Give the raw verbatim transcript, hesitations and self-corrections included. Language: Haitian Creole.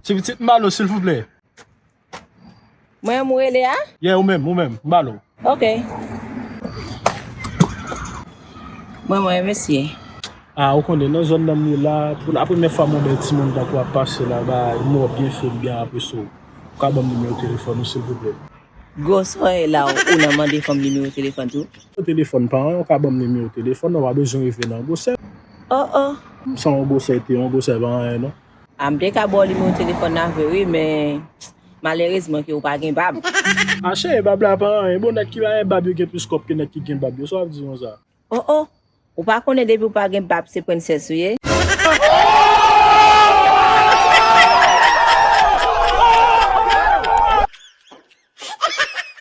Ti pitit Malo, silvouplè. Mwen menm ou rele a? Yeah, ou menm, ou menm, Malo. Ok. Mwen, mwen, mesye. Ah, ou konnen, nan zòn nan m ye la, pou la premyè fwa m wè bèl timoun tankou ap pase la, bay mò byen fè m byen apresye w. Ou ka ban m nimewo telefòn ou, silvouplè? Gwosè w ye la, ou nan mande fanm nimewo telefòn tou? Telefòn pa anyen, ou ka ban m nimewo telefòn, ou pa bezwen rive nan gwosè. Oh, oh. M san yon gwosè te, yon gwosè pa anyen, non. A, m te ka ba w nimewo telefòn nan vre, wi, men malerezman ke ou pa gen bab. A, cheri, bab la pa anyen. Bon, nèg ki pa gen bab yo gen plis kòb ke nèg ki gen bab yo. Sa w ap di konsa? Oh, oh. Ou pa konnen depi ou pa gen bab, se prensès ou ye?